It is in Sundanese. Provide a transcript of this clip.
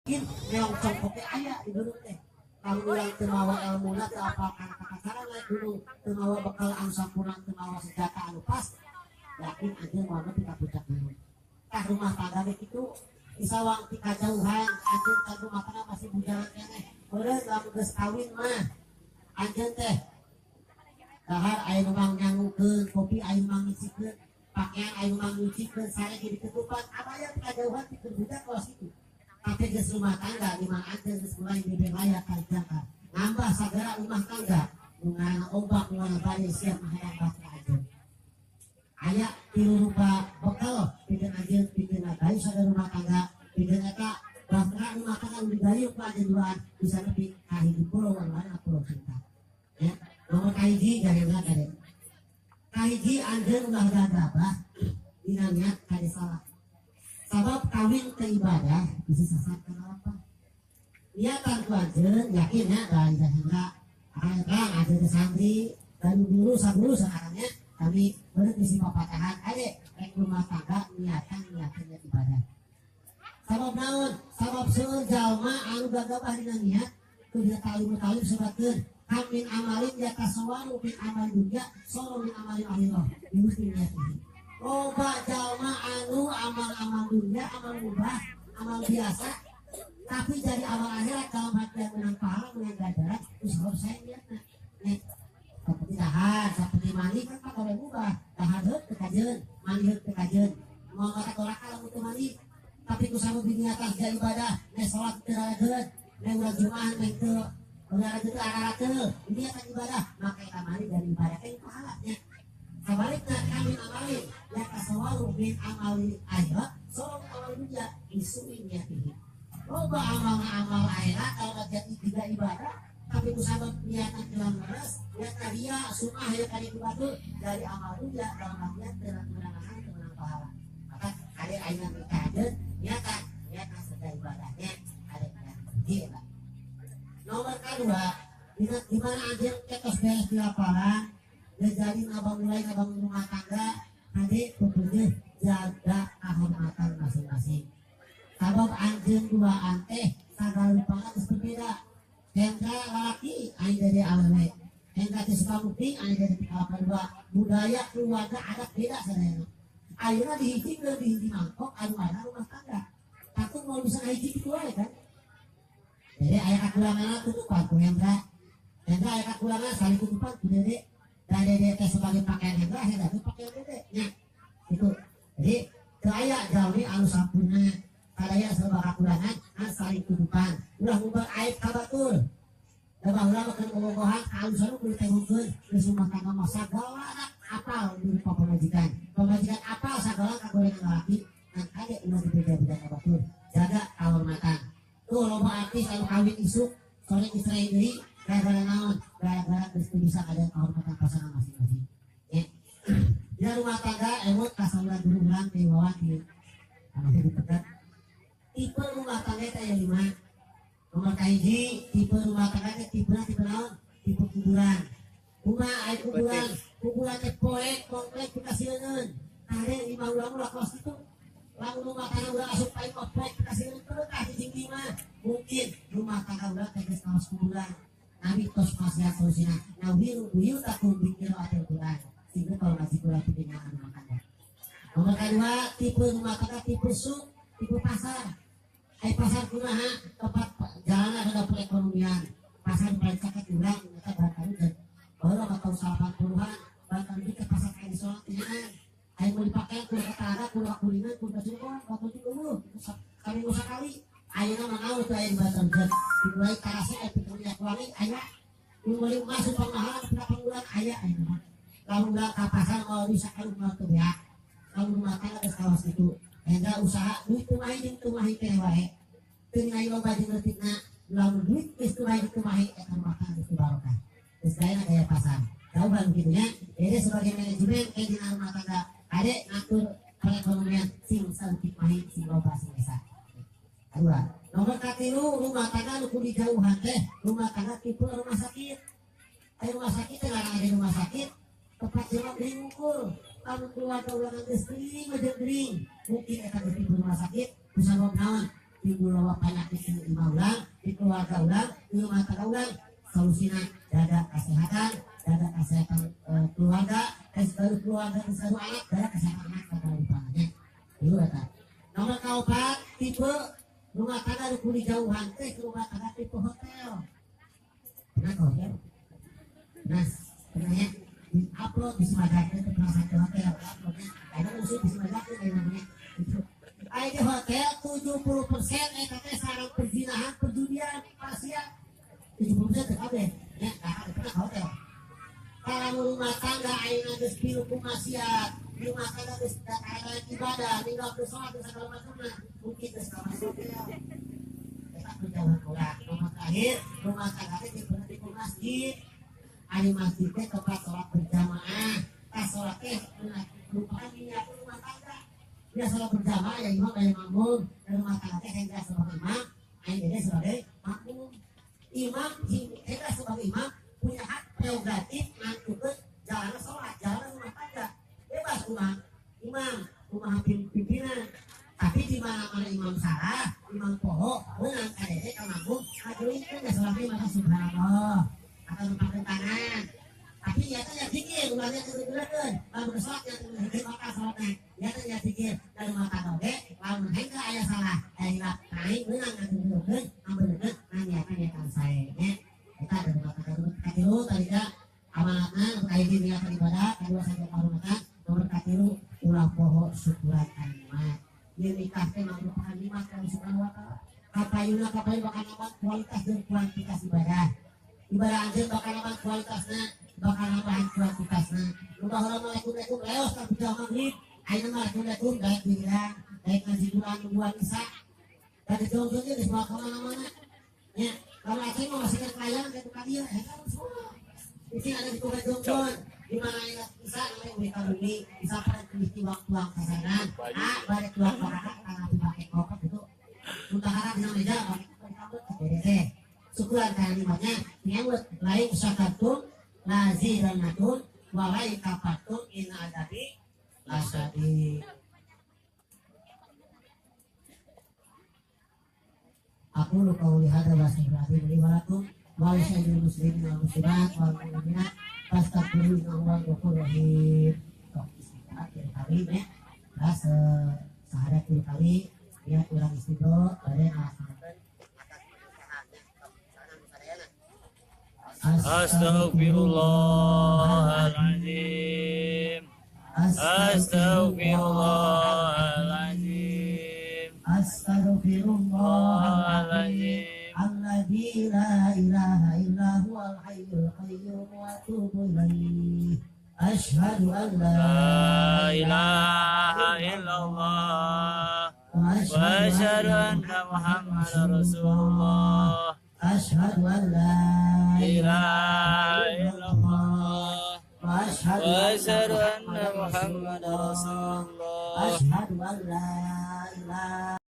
Meong congkok aya di gunung teh. Lamun urang teu mawa elmuna, teu apal kana tata cara naik gunung, teu mawa bekal anu sampurna, teu mawa senjata anu pas, yakin anjeun moal nepi ka puncak gunung. Tah, rumah tangga ge kitu, disawang ti kajauhan anjeun ka rumah tangga masih bujangan keneh. Meureun lamun geus kawin mah anjeun teh dahar aya nu nyangukeun, kopi aya nu ngicikeun, pakaian aya nu nyucikeun, sare ge ditutupan, abaya ti kajauhan pikeun budak kawas kitu. Tapi geus rumah tangga di mana anjeun geus mulai bebe layak ka jangka nambah sagala rumah tangga nu ngaranna ombak, nu ngaranna badai, siap menghadang bahtera anjeun. Aya tilu rupa bekal pikeun anjeun pikeun ngagayu sagala rumah tangga, pikeun eta bahtera rumah tangga nu digayu ku anjeun duaan bisa nepi ka hiji pulau anu ngaranna pulau cinta ya. Nomor kahiji, jarena kade kahiji, anjeun ulah gagabah dina niat kade salah, sabab kawin ke ibadah bisa sasar kana apa niatan ku anjeun. Yakin ya dari Hendra akan terang anjeun ke santri dan guru saguru sekarangnya kami beri papatahan ade rek rumah tangga niatan niatan niat ibadah. Sabab naon? Sabab seueur jalma anu gagabah dina niat. Ku dina ta'lim ta'lim sebatkeun kam min amalin yatasawwaru min amal dunya soro min amalin akhirah bihusni niatihi. Loba jalma anu amal-amal dunia, amal mubah, amal biasa, tapi jadi amal akhirat dalam artian menang pahala, menang ganjaran itu sebab saya niatna. Nih, seperti dahar, seperti mandi kan pak boleh mubah, dahar heuk teu kajeun, mandi heuk teu kajeun, mau kata doraka lamun teu mandi. Tapi ku sabab diniatan jadi ibadah, nih salat teu rarageut, nih urang jumahan nih teu urang teu ararakeul, niatan ibadah, maka eta mandi dari ibadah teh pahalanya. Sabalikna kam min amalin yatasawwaru min amali akhirat sorong amal dunia bisu'i niatihi. Loba amal amal akhirat kalau jadi tidak ibadah, tapi ku sabab niatan kurang leres, niatna ria, sumah ya kali batur, dari amal dunia dalam artian terang menang menang pahala. Maka ada ayeuna nikah aja niatan niatan serta ibadahnya ada yang hiji eta. Nomor kedua, di mana anjeun ketos beres di lapangan dan jadi ngabang mulai ngabangun rumah tangga, nanti pepeujeuh jaga kehormatan masing-masing, sabab anjeun duaan teh sagala rupana geus berbeda. Hendra lalaki, aing dari awewe. Hendra teh Sukamukti, aing dari Kalapa Dua. Budaya keluarga adat beda sadayana. Ayeuna dihijikeun di hiji mangkok anu ngaranna rumah tangga. Takut mau bisa ngahiji kitu wae kan. Jadi aya kakurangan tutupan ku Hendra, Hendra aya kakurangan saling tutupan ku Dede, dan Dede teh sebagai pakaian Hendra, Hendra teh pakaian Dede nya itu. Jadi teu aya jalmi anu sampurna, sadaya serba kakurangan, ngan saling tutupan. Ulah ngumbar aib ka batur. Da baheula mah keur bobogohan kahalusan kudu ditengongkeun. Geus rumah tangga mah sagala apal di rupa pamajikan, pamajikan apal sagala kagorengan lalaki, ngan kade ulah dibeda-beda ka batur, jaga kehormatan. Tuh loba artis anu kawin isuk sore dicerai deui, gara-gara naon? Gara-gara geus teu bisa ngadain kehormatan pasangan masing-masing ya. Dina rumah tangga emut kasauran guru urang di wawan di anu dipegat tipe rumah tangga teh aya lima. Nomor kahiji, tipe rumah tangga teh tipe tipe naon? Tipe kuburan. Kumaha aya kuburan? Kuburan teh poek komplek pikasieun. Kade lima urang ulah kos kitu. Lamun rumah tangga urang asup ka imah poek pikasieun teu cicing di imah, mungkin rumah tangga urang teh geus kawas kuburan. Nabi tos masihan solusina, nawwiru buyutakum bi qiraatil Quran, sehingga kalau ngaji Quran pimpinan rumah tangga. Nomor kedua, tipe rumah tangga tipe suk, tipe pasar. Ai pasar kumaha? Tempat jalan ada perekonomian. Pasar paling caket urang eta barangkali dan baru tahun 80-an barangkali ke pasar tradisional tingan. Ai mau dipakai kudu ketara, kudu kulingan, kudu Cirebon, waktu itu dulu kami sakali. Ayeuna mah naon teu aya di Banten, dimulai karasa aya minyak wangi aya, dimulai masuk pamahalan berapa bulan aya. Ayeuna mah lamun urang ka pasar mau bisa kalau mau teu beak. Lamun rumah tangga geus kawas kitu, Hendra usaha duit tumahi jeung tumahi keneh wae, teu ningali loba jeung leutikna. Lamun duit geus tumahi jeung tumahi, eta rumah tangga geus barokah, geus gaya gaya pasar. Jauhan gitu ya. Jadi sebagai manajemen kayak dina rumah tangga ade ngatur perekonomian sing saeutik mahi sing loba sing esa. Dua. Nomor katilu, rumah tangga nu kudu dijauhan teh rumah tangga tipe rumah sakit. Aya rumah sakit teh ngaran ada rumah sakit tempat jelema gering ngumpul. Lamun keluarga urang geus gering aja gering, mungkin eta geus tipe rumah sakit. Kusabab naon? Timbul loba penyakit di imah urang, di keluarga urang, di rumah tangga urang. Solusina jaga kesehatan, jaga kesehatan keluarga, baru keluarga baru anak, jaga kesehatan anak segala rupanya. Itu eta. Nomor kaopat, tipe rumah tangga nu kudu dijauhan teh rumah tangga tipe hotel. Pernah ke hotel? Nah, pernah ya? Di upload di Sumedang itu pernah satu hotel uploadnya. Ada musuh di Sumedang itu namanya. Itu. Aya di hotel 70% eta teh sarang perzinahan, perjudian, maksiat. 70% teh kabeh. Ya, nah, pernah ke hotel. Kalau rumah tangga ayeuna geus pilu ku maksiat, rumah tangga geus ada ibadah, ninggal ke sholat segala macamna, mungkin geus ka hotel. Eta menjauhan urang. Nomor terakhir, rumah tangga teh berhenti ke masjid. Ari masjid teh tempat sholat berjamaah. Tas sholat teh merupakan niat rumah tangga. Dia sholat berjamaah ya imam dan makmum. Dan rumah tangga teh hingga sebagai imam, aing gede sebagai makmum. Imam hingga sebagai imam punya hak prerogatif ngantukeun jalan sholat, jalan rumah tangga. Bebas rumah imam, rumah pimpinan. Tapi di mana-mana imam salah, imam poho, menang kadede ka makmum, ngajuinkeun ya sholatnya maka subhanallah atau numpangkeun tangan. Tapi ya teh ya zikir, ulahnya teu digeuleukeun. Lamun sholat ya teu maka sholatnya. Ya teh ya zikir dan rumah tangga oge, lamun hengka aya salah, aya hilap, naik meunang ngajuinkeun, ngabenerkeun, naniatan niatan sae nya. Eta ada rumah tangga katilu tadi da amanatna nomor kahiji niat ibadah, kedua saja kehormatan, nomor katilu ulah poho syukuran nikmat. Ieu nikah teh merupakan nikmat dari Subhanahu wa taala. Kapayuna kapayun bakal nambah kualitas dan kuantitas ibadah. Ibadah anjeun bakal nambah kualitasna, bakal nambahan kuantitasna. Nu baheula mah lekum-lekum leos ka jauh maghrib, ayeuna mah lekum-lekum daek diriang, daek ngaji Quran nungguan isya. Da dijongjon ge geus moal ka mana-mana. Nya, kalau Aceh mah masih kelayan kayak ka dieu, eta semua. Di ada di Kuba Jongjon, di mana ya bisa namanya udah bumi, bisa pada tulis tuang-tuang kasaran, ah balik tuang barang karena dipakai kokop itu, muntahara di meja, pakai teh. Syukuran kayak limanya, nyambut lain syakartum, lazidannakum, walai kafartum, inna adabi lasyadid. Aku lu qauli hadza wa astaghfirullahaladzim li wa lakum wa li sayyidil muslimin wal muslimat wal mu'minat fastaghfiruhu innahu huwal ghafurur rahim. Tok istirahat tiga kali ya. Terus sehari tiga kali ya kurang istirahat bade ngalaksanakeun atas pernikahannya. Tok sana sadayana. Astaghfirullahaladzim. Astaghfirullahaladzim. Astaghfirullahaladzim. Alladzi la ilaha illa huwal hayyul qayyum wa atubu ilaihi. Asyhadu an la ilaha illallah wa asyhadu anna Muhammadar Rasulullah. Asyhadu an la ilaha illallah wa asyhadu anna Muhammadar Rasulullah. Asyhadu an la ilaha